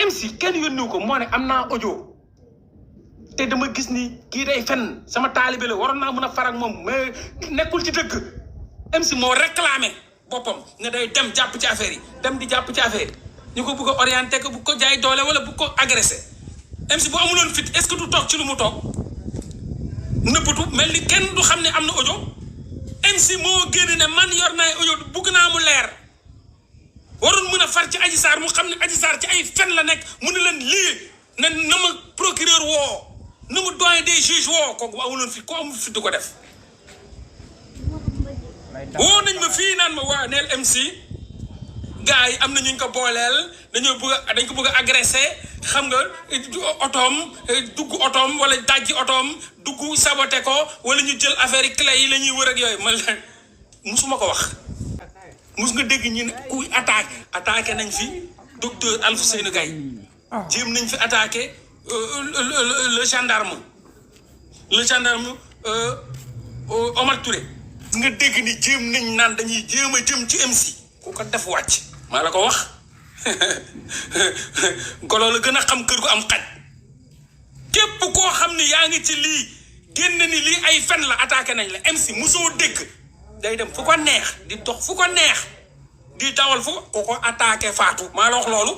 MC kenn yónniwu ko moo ne am naa audio te dama gis ni kii day fen sama taalibe la waroon naa mën a farak moom mais nekkul ci dëgg. MC moo réclamé boppam ne day dem jàpp ci affaire yi dem di jàpp ci affaire yi ñu ko bëgg a orienté ko bu ko jaay doole wala bu ko agressé MC bu amuloon fit est-ce que du toog ci lu mu toog nëbbatu mel ni kenn du xam ne am na audio MC moo génn ne man yor naa audio bugg naa mu leer waroon mën a far ci Adji Sarr mu xam ne Adji Sarr ci ay fen la nekk mu ne leen lii ne na ma procureur woo na ma doyen des juges woo kooku bu amuloon fit ko amul fit du ko def woo nañ ma fii naan ma waa neel MC gars yi am na ñu ko booleel dañ ko bëgg a agressé xam nga otoom dugg otoom wala dajji otoom dugg saboté ko wala ñu jël affaire yi clé yi la ñuy wër ak yooyu man la musuma ko wax. mus nga dégg ñu ne kuy attaqué nañ fi docteur Alfousseyni Gaye jéem nañ fi attaqué le gendarme Omar Touré. nga dégg ni jéem nañ naan dañuy jéem a jëm ci MC ku ko def wàcc maa la ko wax golo la gën a xam kër gu am xaj képp koo xam ni yaa ngi ci lii génn ni lii ay fen la attaqué nañ la MC musoo dégg day dem fu ko neex di dox fu ko neex di dawal fu ko ko attaqué faatu maa la wax loolu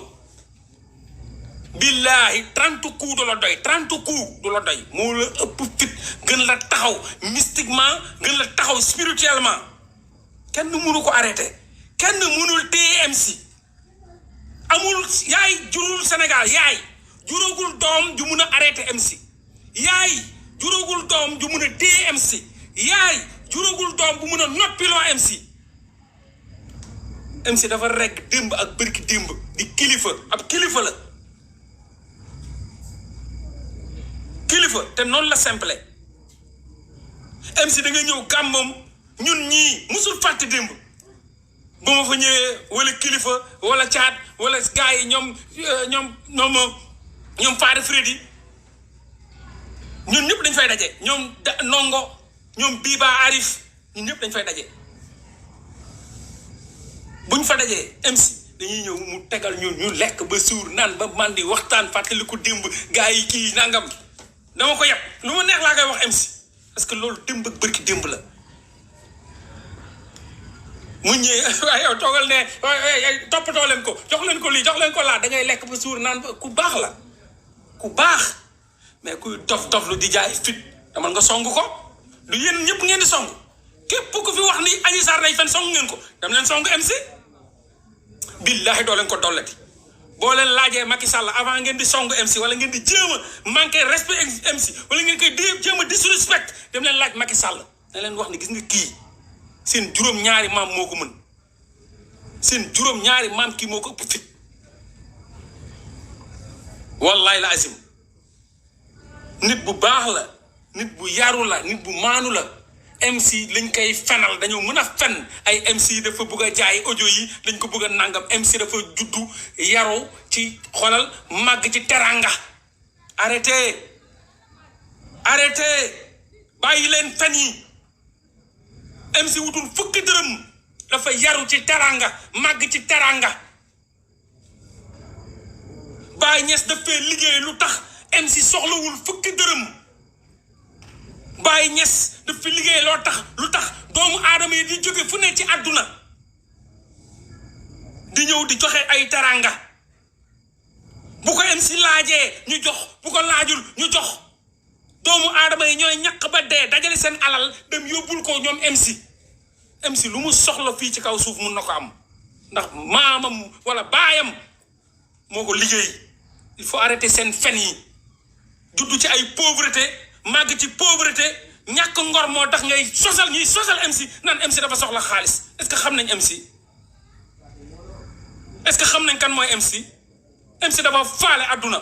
billaahi 30 coups du la doy 30 coups du la doy moo la ëpp fit gën la taxaw mystiquement gën la taxaw spirituellement kenn mënu ko arrêté kenn mënul téye MC amul yaay jurul Sénégal yaay juragul doom ju mun a arrêté MC yaay juragul doom ju mun a téye MC yaay juragul doom bu mun a noppiloo MC dafa rekk démb ak bërki démb di kilifa ab kilifa la kilifa te noonu la simple MC da nga ñëw gàmmam ñun ñii musul fàtte démb ba ma fa ñëwee wala kilifa wala caat wala gars yi ñoom Fada Freddy ñun ñëpp dañ fay daje ñoom Nongo ñoom Biba Arif ñun ñëpp dañ fay daje buñ fa dajee MC dañuy ñëw mu tegal ñu lekk ba suur naan ba mandi waxtaan fàttaliku démb gars yi kii nangam dama ko yàpp lu ma neex laa koy wax MC parce que loolu démb ak bërki démb la mu ñëwee waaye yow toogal ne toppatoo leen ko jox leen ko lii jox leen ko laa da ngay lekk ba suur naan ku baax la ku baax mais kuy dof lu di jaay fit damal nga song ko du yéen ñëpp ngeen di song képp ku fi wax ni Adji Sarr day fen song ngeen ko dam leen song MC billaahi doo leen ko dollati boo leen laajee Macky Sall avant ngeen di song MC wala ngeen di jéem a manqué respect MC wala ngeen koy jéem a disrespect dem leen laaj Macky Sall da leen wax ni gis nga kii seen juróom-ñaari maam moo ko mën seen juróom-ñaari maam kii moo ko ëpp fit wallahi la azim nit bu baax la nit bu yaru la nit bu maanu la MC lañ koy fenal dañoo mën a fen ay MC dafa bëgg a jaay audio yi dañ ko bëgg a nangam MC dafa juddu yaru ci xolal màgg ci teranga arrêtez bàyyi leen fen yi MC wutul fukki dërëm dafa yaru ci teranga màgg ci teranga Baye Niass dafay liggéey lu tax MC soxlawul fukki dërëm Baye Niass dafa liggéey lu tax doomu aadama yi di jóge fu ne ci àdduna di ñëw di joxe ay teranga bu ko MC laajee ñu jox bu ko laajul ñu jox doomu aadama yi ñooy ñàkk ba dee dajale seen alal dem yóbbul ko ñoom MC lu mu soxla fii ci kaw suuf mun na ko am ndax maamam wala baayam moo ko liggéey il faut arrêter seen fen yi juddu ci ay pauvreté màgg ci pauvreté ñàkk ngor moo tax ngay ñuy sosal MC naan MC dafa soxla xaalis est-ce que xam nañ MC est-ce que xam nañ kan mooy MC dafa faale àdduna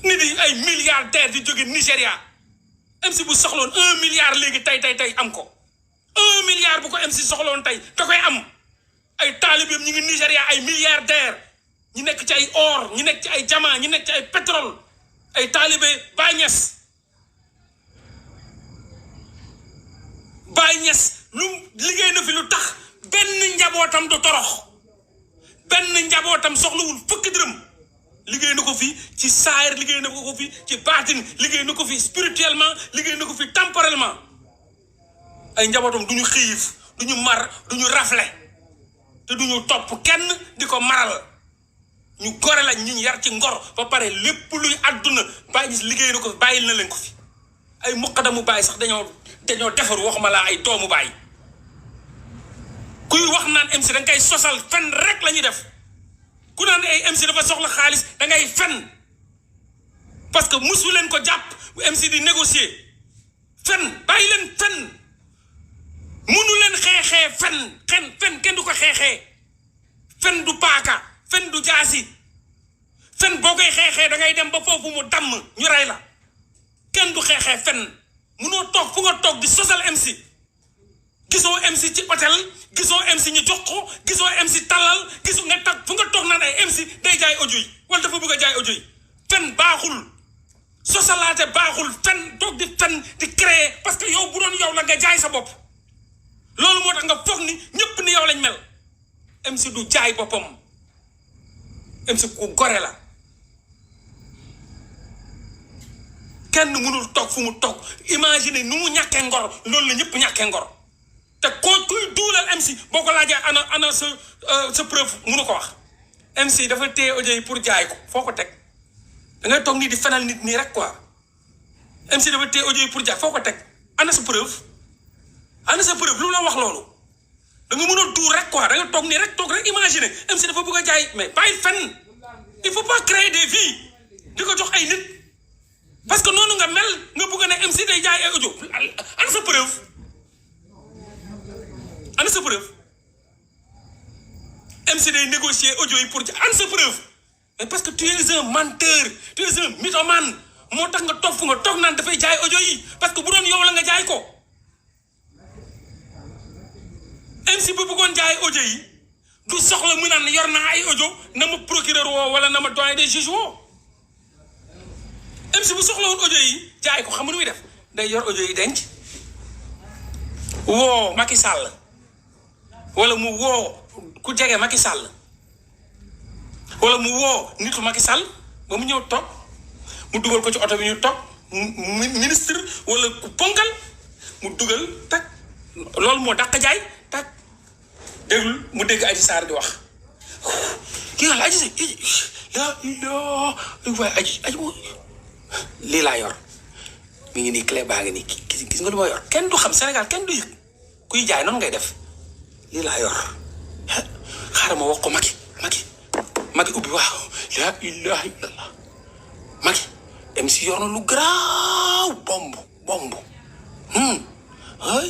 nit yi ay milliardaire di jóge Nigéria MC bu soxloon 1 milliard léegi tey am ko 1 milliard bu ko MC soxloon tey da koy am ay taalibeem ñu ngi Nigéria ay milliardaire ñi nekk ci ay or ñi nekk ci ay diamant ñi nekk ci ay pétrole ay taalibe Baye Niass lu liggéey na fi lu tax benn njabootam du torox benn njabootam soxlawul fukki dërëm liggéey na ko fi ci saayir liggéey na ko fi ci baatin liggéey na ko fi spirituellement liggéey na ko fi temporellement ay njabootam du ñu xiif du ñu mar du ñu rafle te du ñu topp kenn di ko maral ñu gore la ñu yar ci ngor ba pare lépp luy àdduna bàyyi gis liggéey na ko fi bàyyil na leen ko fi ay muqadamu bàyyi sax dañoo defaru waxuma laa ay doomu bàyyi kuy wax naan MC da ngay sosal fen rek la ñuy def ku naan ay MC dafa soxla xaalis da ngay fen parce que musu leen ko jàpp bu MC di négocier fen bàyyi leen fen munu leen xeexee fen kenn du ko xeexee fen du paaka fen du jaasi fen boo koy xeexee da ngay dem ba foofu mu damm ñu rey la kenn du xeexee fen munoo toog fu nga toog di sosal MC gisoo MC ci hôtel gisoo MC ñu jox ko gisoo MC talal gisoo nga tag fu nga toog naan ay MC day jaay audio yi wala dafa bëgg a jaay audio yi fen baaxul sosalaate baaxul fen toog di fen di créer parce que yow bu doon yow la nga jaay sa bopp loolu moo tax nga foog ni ñëpp ni yow lañ mel MC du jaay boppam MC ku gore la kenn mënul toog fu mu toog imagine nu mu ñàkkee ngor loolu la ñëpp ñàkkee ngor te kuy duulal MC boo ko laajee ana sa preuve mënu ko wax MC dafa téye audio yi pour jaay ko foo ko teg da ngay toog nii di fenal nit nii rek quoi MC dafa téye audio yi pour jaay foo ko teg ana sa preuve lu la wax loolu da nga mën a duur rek quoi da nga toog nii rek toog rek imaginer MC dafa bëgg a jaay mais bàyyi fenn il faut pas créer des vies di ko jox ay nit parce que noonu nga mel nga bëgg ne MC day jaay ay audio ana sa preuve MC day négocier audio yi pour ana sa preuve mais parce que tu es un menteur tu es un mythomane moo tax nga toog fu nga toog naan dafay jaay audio yi parce que bu doon yow la nga jaay ko MC bu bëggoon jaay audio yi du soxla mu naan yor naa ay audio na ma procureur woo wala na ma doyen des juges woo MC bu soxla woon audio yi jaay ko xam nga nu muy def day yor audio yi denc woo Macky Sall wala mu woo ku jege Macky Sall wala mu woo nitu Macky Sall ba mu ñëw toog mu dugal ko ci oto bi ñu toog ministre wala ku ponkal mu dugal tak loolu moo dàq jaay tak déglul mu dégg Adji Sarr di wax kii la Adji waaye Adji lii laa yor mi ngi nii clé baa ngi nii gis nga lu ma yor kenn du xam Sénégal kenn du yëg kuy jaay noonu ngay def lii laa yor xaaral ma wax ko Macky ubbi waaw la ilaha illallah Macky MC yor na lu garaaw bomb ay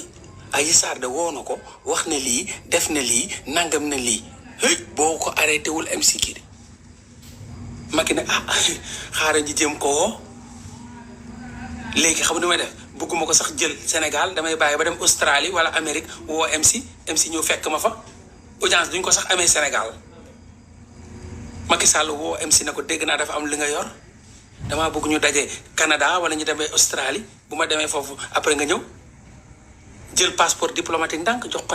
Adji Sarr de woo na ko wax ne lii def na lii nangam na lii boo ko arrêté wul MC kii de Macky ne xaaral ji jëm ko woo léegi xam nga may def bëgguma ko sax jël Sénégal damay bàyyi ba dem Australie wala Amérique woo MC ñëw fekk ma fa audience duñ ko sax amee Sénégal Macky Sall woo MC ne ko dégg naa dafa am li nga yor damaa bëgg ñu daje Canada wala ñu demee Australie bu ma demee foofu après nga ñëw jël passeport diplomatique ndànk jox ko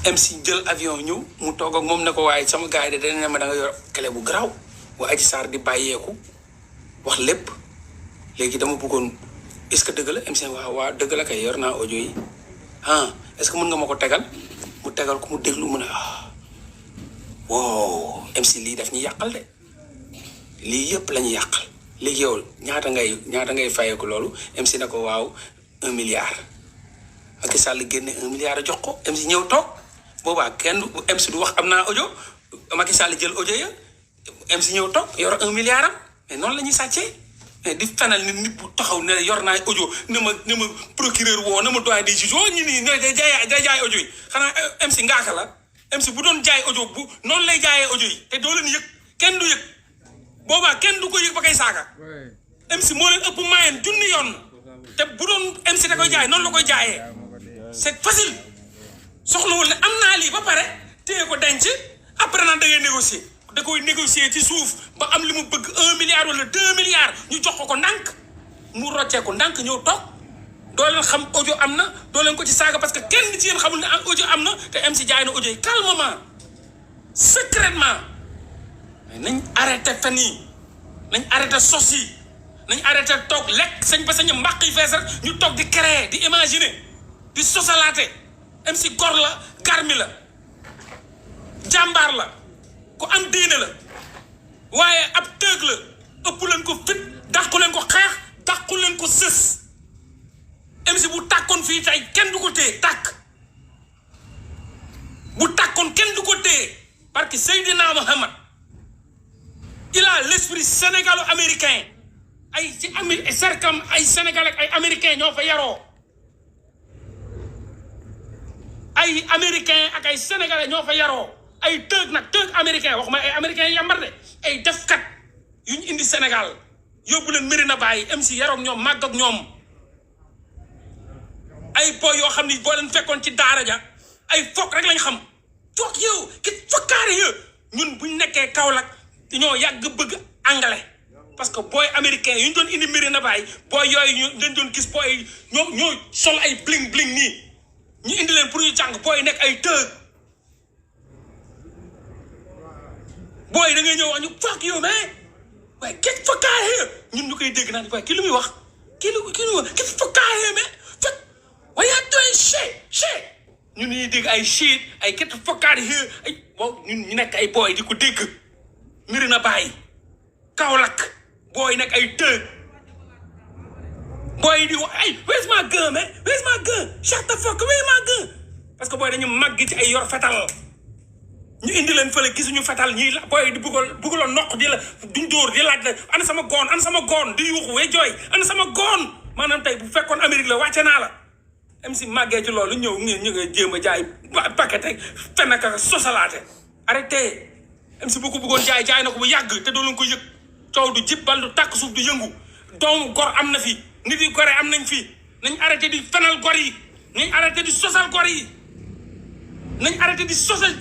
MC jël avion ñëw mu toog ak moom ne ko waaye sama gars yi de dana ne ma da nga yor clé bu garaaw waa Adji Sarr di bàyyeeku wax lépp léegi dama bëggoon est-ce que dëgg la MC waa dëgg la kay yor naa audio yi est-ce que mën nga ma ko tegal mu tegal ko mu déglu mu ne wow MC lii daf ñu yàqal de lii yëpp la ñu yàqal léegi yow ñaata ngay fayeeku loolu MC ne ko waaw 1 milliard Macky Sall génne 1 milliard jox ko MC ñëw toog boobaa kenn MC du wax am naa audio Macky Sall jël audio ya MC ñëw toog yor 1 milliard am mais noonu la ñuy sàccee mais di fenal nit bu taxaw ne yor naa audio ne ma procureur woo na ma doyen des juges woo ñu nii ne day jaay audio yi xanaa MC ngaaka la MC bu doon jaay audio bu noonu lay jaayee audio yi te doo leen yëg kenn du yëg boobaa kenn du ko yëg ba koy saaga MC moo leen ëpp maayeen junni yoon te bu doon MC da koy jaay noonu la koy jaayee c'est facile soxlawul ne am naa lii ba pare téye ko denc après naan da ngay négocier da koy négocier ci suuf ba am li mu bëgg 1 milliard wala 2 milliards ñu jox ko ndànk mu roccee ko ndànk ñëw toog doo leen xam audio am na doo leen ko ci saaga parce que kenn ci yéen xamul ne audio am na te MC jaay na audio yi calmement secrètement nañ arrêté fen yi nañ arrêté sos yi nañ arrêté toog lekk sañ ba sañ mbàq yi fees rek ñu toog di créer di imaginer di sosalaate MC gor la garmi la jàmbaar la ku am diine la waaye ab tëg la ëpp leen ko fit dàqu leen ko xeex dàqu leen ko sës MC bu tàkkoon fii tey kenn du ko téye tàkk bu tàkkoon kenn du ko téye parce que Seydina Mohamed il a l'esprit sénégalo-américain ay ci cercam ay sénégalais ay américain ñoo fa yaroo ay américain ak ay sénégalais ñoo fa yaroo ay tëg nag tëg américain waxuma ay américain yambar de ay defkat yu ñu indi Sénégal yóbbu leen Médina Baye MC yaroog ñoom màgg ak ñoom ay boy yoo xam ni boo leen fekkoon ci daara ja ay fokk rek lañ xam fokk yow ki fokkaare yo ñun buñ nekkee Kaolack ñoo yàgg bëgg anglais parce que booy américain yu ñu doon indi Médina Baye booy yooyu ñu dañ doon gis booy ñoo sol ay bling bling nii ñu indi leen pour ñu jàng booy nekk ay tëg booy da ngay ñëw wax ñu fuck you man waaye get fuck out here ñun ñu koy dégg naan waaye kii lu muy wax kii lu muy wax get fuck out here man fuck why you doing shit ñun ñuy dégg ay shit ay get fuck out here ay bon ñun ñu nekk ay booy di ko dégg Médina Baye Kaolack booy nekk ay tëg booy di wax ay where's my gun man where's my gun shut the fuck where's my gun parce que booy dañu màgg ci ay yor fetal ñu indi leen fële gisuñu fetal ñii la booy di bëggaloon noq di la duñ dóor di laaj la ana sama goon di yuuxu way jooy ana sama goon maanaam tey bu fekkoon Amérique la wàcce naa la MC màggee ci loolu ñëw ñu nga jéem a jaay paquet ak fenn ak sosalaate arrêté MC bu ko bëggoon jaay na ko bu yàgg te doo leen ko yëg coow du jib bal du tàkk suuf du yëngu doomu gor am na fi nit yi gore am nañ fi nañ arrêté di fenal gor yi nañ arrêté di sosal gor yi nañ arrêté di sosal